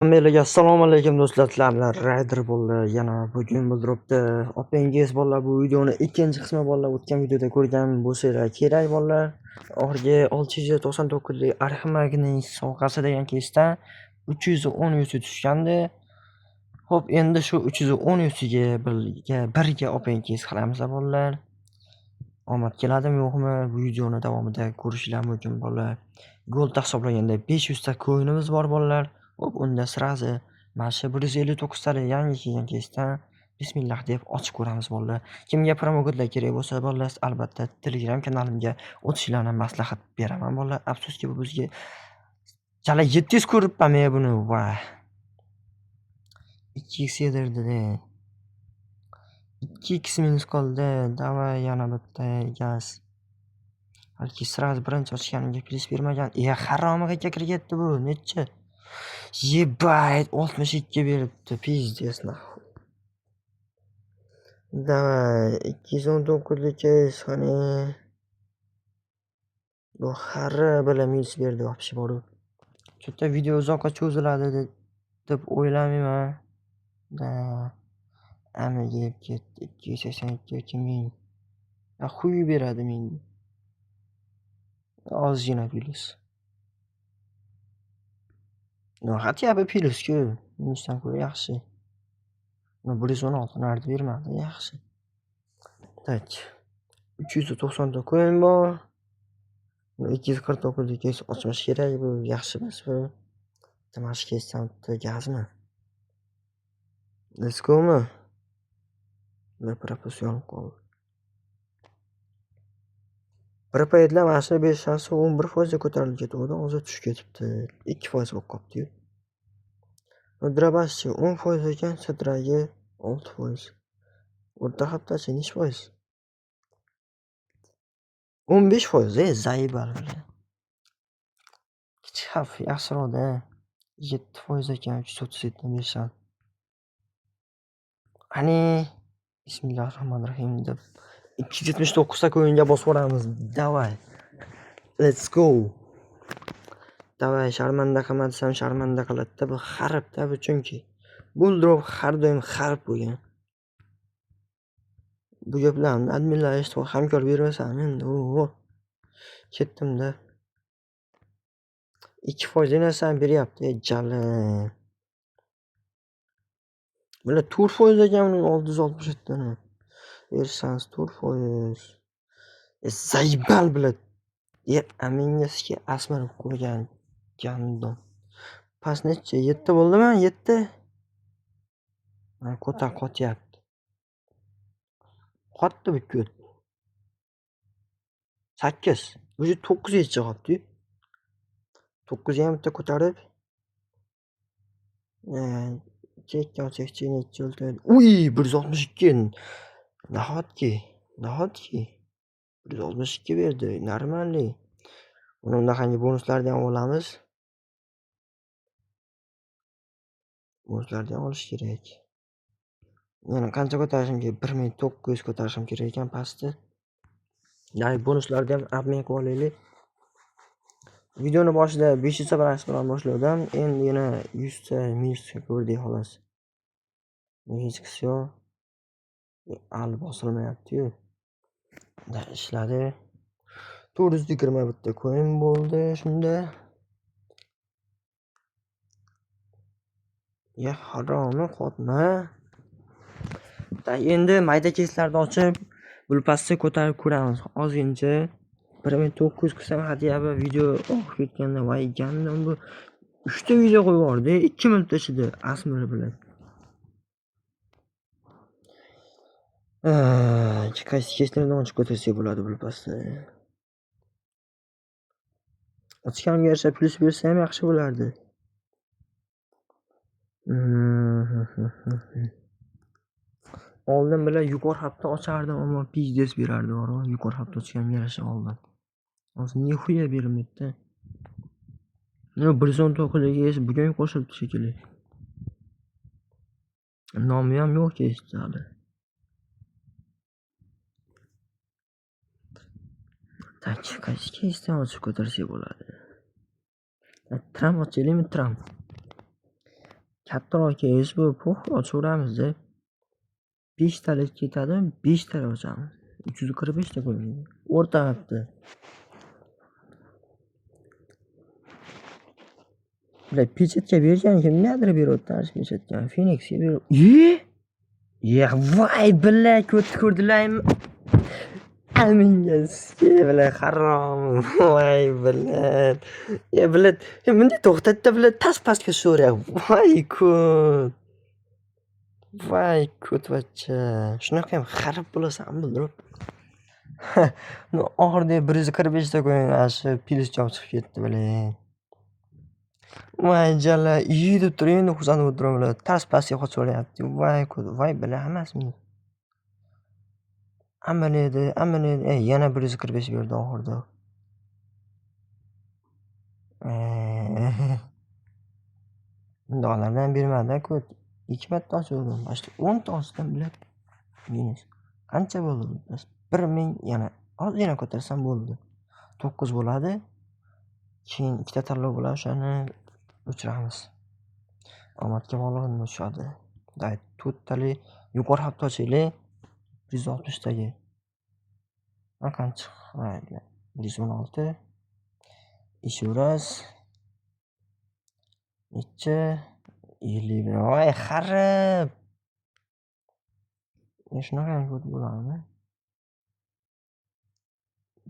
Hammalarga assalomu alaykum do'stlar, sizlar bilan Rayder bolalar. Yana bugun bildiribdi. Opengiz bolalar, bu videoni ikkinchi qismi bolalar, o'tgan videoda ko'rgan bo'lsanglar kerak bolalar. Oxirgi 699 lik Arximagning sovg'asi degan keysdan 310 UC tushgandi. Xo'p, endi shu 310 UCga birga open case qilamiz bolalar. Omad keladimi yo'qmi, bu videoni davomida ko'rishinglar mumkin bolalar. Goldda hisoblaganda 500 ta coinimiz bor bolalar. Xo'p, unda sразу mana shu 159 talik yangi kelgan keysdan bismillah deb ochib ko'ramiz bolalar. Kimga promokodlar kerak bo'lsa bolalar, albatta Telegram kanalimga o'tishlarini maslahat beraman bolalar. Afsuski bu bizga chala 700 ko'ribman men buni. Va 2x yedirdi. 2x minus qoldi. Davay yana bitta gaz. Balki sразу birinchi ochganimga plyus bermagan. E, haromiga kirib ketdi bu. Necha? Ебать, 62 beribdi. Пиздец нахуй. Давай, 219 keys qani. Bu xari bilan minus berdi вообще borib. Cho'ta video uzoqqa cho'ziladi deb o'ylamayman. Da. Amiga yeb ketdi. 282 ming. Ya xuy beradi menga. Ozgina plyus. Ну, хотя бы plyus-ku. Minusdan ko'ra yaxshi. Ну, 116 nardi bermadi, yaxshi. Так. 390 ta coin bor. 249 keys ochmash kerak, bu yaxshi emas bu. Bitta mana shu keysdan bitta gazmi? Let's go'mi? Bir propus yonib qoldi. Bir paytlar mana shuni berish shansi 11% ga ko'tarilib ketuvdi, hozir tushib ketibdi. 2% bo'lib qolibdi-yu. Drabashchi 10% ekan, Satragi 6%. O'rta haftachi nechi foiz? 15%, ey, заебал bilan. Kichik xavf yaxshiroqda. 7% ekan, 337 bersam. Qani, bismillahirrohmanirrohim deb 279 ta coinga bosib yuboramiz. Davay. Let's go. Davay, sharmanda qilma desam sharmanda qiladi-da, bu harfda bu chunki. Bu drop har doim harf bo'lgan. Bu gaplarni adminlar eshitib hamkor bermasam endi, o. Ketdim-da. 2% narsani beryapti, ey jalil. Bular 4% ekan uning 667 ni. Bersangiz 4%. E, заебал блядь. E, amingaski asmirib qo'ygan gandon. Pas necha? 7 bo'ldimi? 7. Mana ko'ta qotyapti. Qotdi bu ko't. 8. Уже 9 ga chiqyapti-yu. 9 ga ham bitta ko'tarib. Chekka ochakchi necha o'ltiradi? Uy, 162. Nahotki? Nahotki? 162 berdi. Нормальный. Uni unaqangi bonuslarni ham olamiz. Bonuslarni ham olish kerak. Yana qancha ko'tarishim kerak? 1900 ko'tarishim kerak ekan pastda. Ya'ni bonuslarni ham обмен qilib olaylik. Videoni boshida 500 ta balans bilan boshladim. Endi yana 100 ta minus ko'rdik xolos. Hech yo'q. Al bosilmayapti-yu. Da ishladi. 421 ta coin bo'ldi shunda. Ya haromi qotma. Da endi mayda keyslarni ochib, pastga ko'tarib ko'ramiz. Ozgincha 1900 qilsam хотя бы video oxir ketganda voy gandon bu 3 ta video qo'yib yubordi 2 minut ichida asmir bilan. Qaysi keyslarni ochib ko'tarsak bo'ladi bu pastda. Ochganimga yarasha plyus bersa ham yaxshi bo'lardi. Oldin bilan yuqori hafta ochardim, ammo pizdes berardi bor. Yuqori hafta ochganimga yarasha oldin. Hozir nihuya bermaydi-da. Yo, 119 bugun qo'shildi shekilli. Nomi ham yo'q keysda hali. Tak, qaysi keysdan ochib ko'tarsak bo'ladi? Tramp ochaylikmi, Tramp? Kattaroq keys bu, pox ochaveramiz-da. 5 talik ketadi, 5 talik ochamiz. 345 ta qo'ying. O'rtayapti. Bular pechatka bergan kimgadir beryapti, shu pechatkani. Phoenixga berib. Ye, voy billa, ko'tni ko'rdilarmi? Aminga billa harom. Voy billa. Ya billa, bunday to'xtatdi billa, tas pastga tushaveryapti. Voy ko't. Voy ko'tvachcha. Shunaqa ham xarib bo'lasan bildirib. Oxirida 145 ta qo'ying, ana shu plyus chop chiqib ketdi, bilan. Voy jala, iyi deb turib, endi xursand bo'lib turaman. Tas pastga qochaveryapti. Voy ko't, voy billa hammasi. Amin edi, amin edi. Yana 145 berdi oxirida. Bundoqlardan bermadi ko't. 2 marta ochdim. Mana shu 10 ta ochdim, bilan. Minus. Qancha bo'ldi? 1000 yana ozgina ko'tarsam bo'ldi. 9 bo'ladi. Keyin ikkita tanlov bo'ladi, o'shani o'chiramiz. Omadga bog'liq nima tushadi. Day, to'rttalik yuqori hafta ochaylik. 160 tagi. Qancha? 116. Ishoraz. Necha? 51. Voy xarib. Shunaqa ham ko'p bo'ladimi?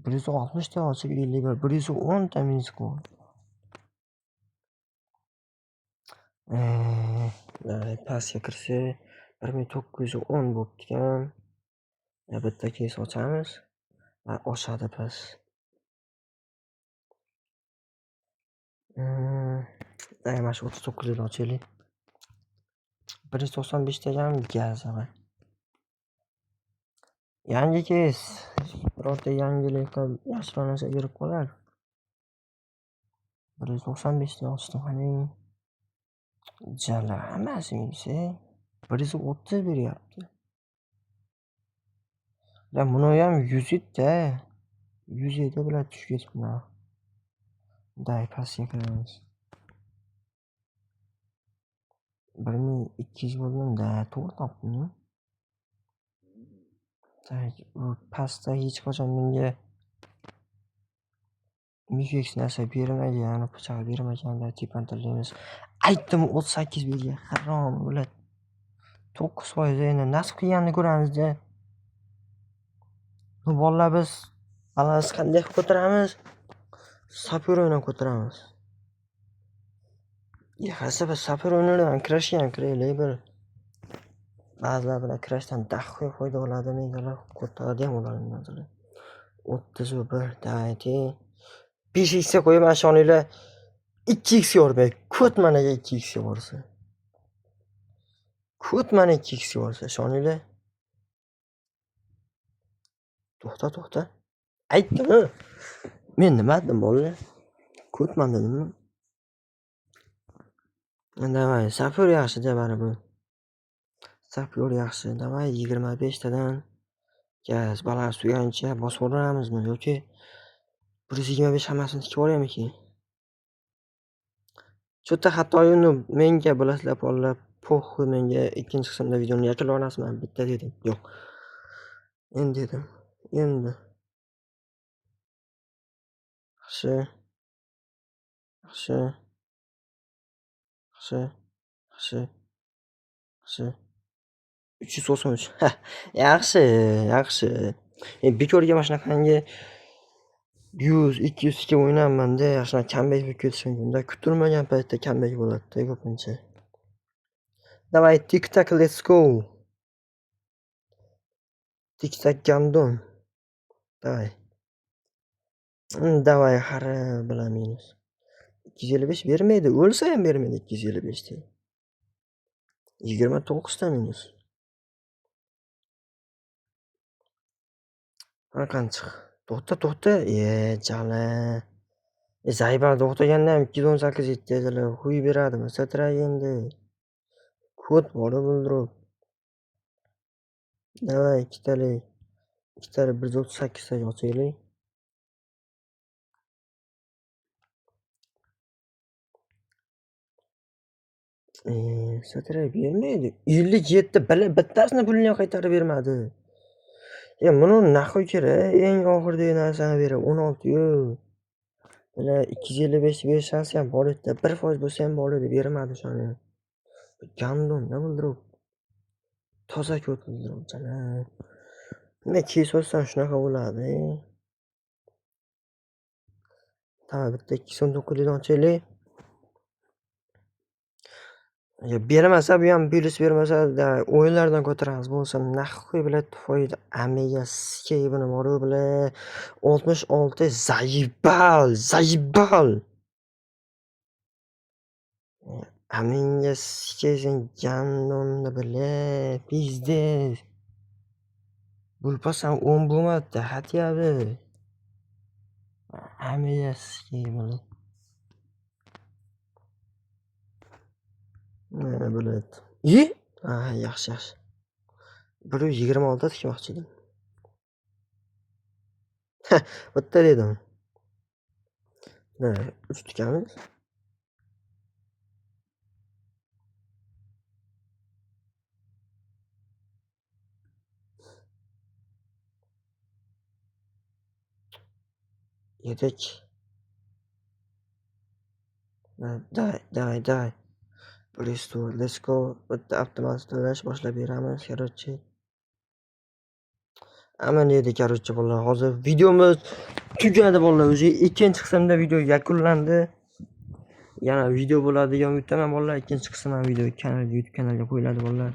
160 ta ochib 51, 110 ta minus qo'y. Pastga kirsa 1910 bo'pti ekan. Bitta keys ochamiz. Oshadi past. Mana shu 39 ni ochaylik. 195 ta ham gaz. Yangi keys. Birorta yangilik qilib yaxshiroq narsa berib qolar. 195 ta ochdim, qani. Jala, hammasi minus. 130 beryapti. Ya buni ham 100 edi-da. 100 edi, bular tushib ketibdi. Day, pastga kiramiz. 1200 bo'ldim-da, to'g'ri topdimmi? Tak, bu pastda hech qachon menga mifix narsa bermagan, pichoq bermagan, tepan tanlaymiz. Aytdim 38 bergan, harom bular. 9% endi nasib qilganini ko'ramiz-da. Bu bolalar biz balans qanday qilib ko'taramiz? Sapyor bilan ko'taramiz. Yaxshi, biz sapyor bilan kirashga ham kiraylik bir. Ba'zilar bilan kirashdan daxuy foyda oladi, mengalar ko'taradi ham ularni narsalar. 31 давайте. 5x ga qo'yaman, ishoninglar. 2x ga bormay, ko't managa 2x ga borsa. Ko't mana 2x ga borsa, ishoninglar. To'xta, to'xta. Aytdim-ku. Men nima dedim bolalar? Ko'tman dedimmi? Давай, sapyor yaxshi-da baribir. Sapyor yaxshi. Давай 25 tadan gaz balans tugaguncha bosib yuboramizmi yoki 125 hammasini tikib yuboraymikin? Cho'ta xatoyini menga bilasizlar bolalar, poxu menga ikkinchi qismda videoni yakunlab olasizmi? Bitta dedim. Yo'q. Endi dedim. Endi. Yaxshi. Yaxshi. Yaxshi. Yaxshi. Yaxshi. 393. Yaxshi, yaxshi. Bekorga mana shunaqangi 100, 200 ga o'ynayapman-da, yaxshi comeback bo'lib ketishi mumkin-da. Kutilmagan paytda comeback bo'ladi-da ko'pincha. Давай, tik-tak, let's go. Tik-tak gandon. Давай. Давай, hari bilan minus. 255 bermaydi, o'lsa ham bermaydi 255 ta. 29 ta minus. Qancha? To'xta, to'xta. Jala. Zaybal to'xtaganda ham 218 yetkazdilar. Huy beradimi? Satrak endi. Ko't bor bildirib. Davay, ikkitalik. Ikkitalik 138 taga ochaylik. Satrab bermaydi. 57 bala bittasini pulini ham qaytarib bermadi. Ya buni нахуй kerak? Eng oxiridagi narsani berib 16 yu. Mana 255 berish shansi ham bor edi. 1% bo'lsa ham bor edi, bermadi o'shani. Gandon-da bu. Toza ko't bildirib jana. Nima kes olsam shunaqa bo'ladi. Tamam, bitta 219 dan ochaylik. Ya bermasa bu ham plyus bermasa o'yinlardan ko'taramiz. Bo'lmasa нахуй блядь foyda amiga sikay buni boru бля 66 заебал, заебал. Aminga sikay sen gandonni бля пиздец. Bo'lpasam 10 bo'lmadi хотя бы. Amiga sikay buni. Mana блядь. I? Ha, yaxshi, yaxshi. 126 tikmoqchi edim. Bitta dedim. Mana 3 tikamiz. Yedik. Давай, давай, давай. Bristol, let's go. Bitta avtomat to'lash boshlab beramiz, короче. Aman edi, короче, bolalar. Hozir videomiz tugadi bolalar. O'zi ikkinchi qismda video yakunlandi. Yana video bo'ladi degan umiddaman bolalar. Ikkinchi qism ham video kanalga, YouTube kanalga qo'yiladi bolalar.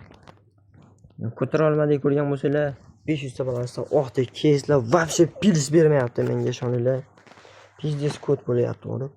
Ko'tara olmadik ko'rgan bo'lsanglar, 500 ta balansda oqdek keyslar вообще pils bermayapti menga, ishoninglar. Пиздец kod bo'lyapti, o'g'lim.